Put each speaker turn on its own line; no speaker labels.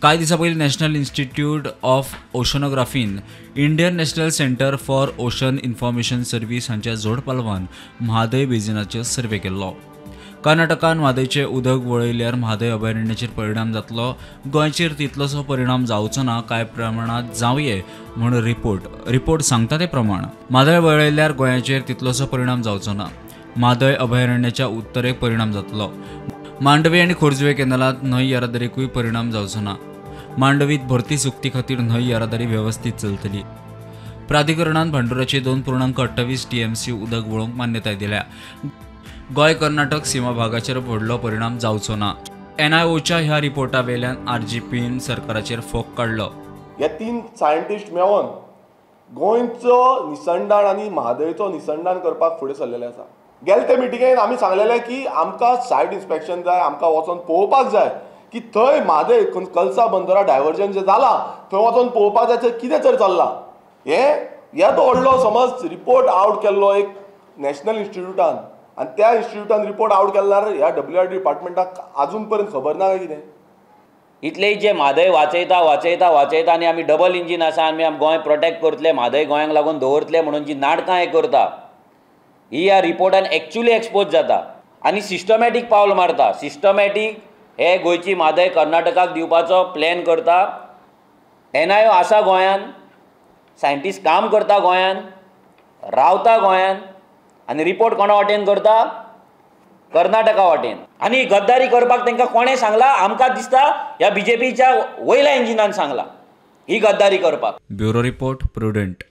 कांय दिसां पयलीं नॅशनल इन्स्टिट्यूट ऑफ ओशनोग्राफीन Indian National Centre for Ocean Information Service हांच्या जोड पालवान म्हादय बेजिनाचेर सर्वे केल्लो. कर्नाटकान म्हादयचें उदक वळयल्यार म्हादय अभयारण्याचेर परिणाम जातलो, गोंयचेर तितलोसो परिणाम जावचो ना, कांय प्रमाणांत जावये म्हूण रिपोर्ट सांगता ते प्रमाण म्हादय वळयल्यार गोंयाचेर तितलोसो परिणाम जावचो ना. म्हादय अभयारण्याच्या उत्तरेक परिणाम जातलो. मांडवी आनी खोर्जुवे केनालांत न्हंय येरादारीकूय परिणाम जावचो ना. मांडवीत भरती सुकती खातीर न्हंय येरादारी वेवस्थीत चलतली. प्राधिकरणान भांडुराचे 2.28 TMC उदक वळोवंक मान्यताय दिल्या. गोंय कर्नाटक सीमा भागाचेर व्हडलो परिणाम जावचो ना. NIOच्या ह्या रिपोर्टा वेल्यान RGPन सरकाराचेर फोग काडलो.
हे 3 सायंटिस्ट मेळोन गोंयचो निसंडाण आनी म्हादयचो निसंडाण करपाक फुडें सरलेले आसा. गेले ते मिटिंगेन आमी सांगलेले की आमकां सायट इन्स्पेक्शन जाय, आमकां वचोन पळोवपाक जाय की थंय म्हादय कलसा बंदरा डायवर्जन जें जालां थंय वचोन पळोवपाक जाय, थंय कितें तर चल्लां. हे तो व्हडलो समज रिपोर्ट आवट केल्लो एक नॅशनल इन्स्टिट्यूटान, आनी त्या इन्स्टिट्यूटान रिपोर्ट आवट केल्यार ह्या WRD डिपार्टमेंटाक आजून पर्यंत खबर ना काय कितें.
इतलेय जे म्हादय वाचयता वाचयता वाचयता आनी आमी डबल इंजीन आसा, आमी गोंय प्रोटेक्ट करतले, म्हादय गोंयांक लागून दवरतले म्हणून जी नाटकां हे करता ही ह्या रिपोर्टान एक्चुअली एक्सपोज जाता आनी सिस्टमॅटीक पावल मारता. सिस्टमॅटीक हे गोंयची म्हादय कर्नाटकाक दिवपाचो प्लॅन करता. NIO आसा गोंयान, सायंटिस्ट काम करता गोंयान, रावता गोंयान आनी रिपोर्ट कोणा वाटेन करता? कर्नाटका वाटेन. आनी गद्दारी करपाक तांकां कोणें सांगलां? आमकां दिसता ह्या BJPच्या वयल्या इंजिनान सांगलां ही गद्दारी करपाक.
Bureau report, Prudent.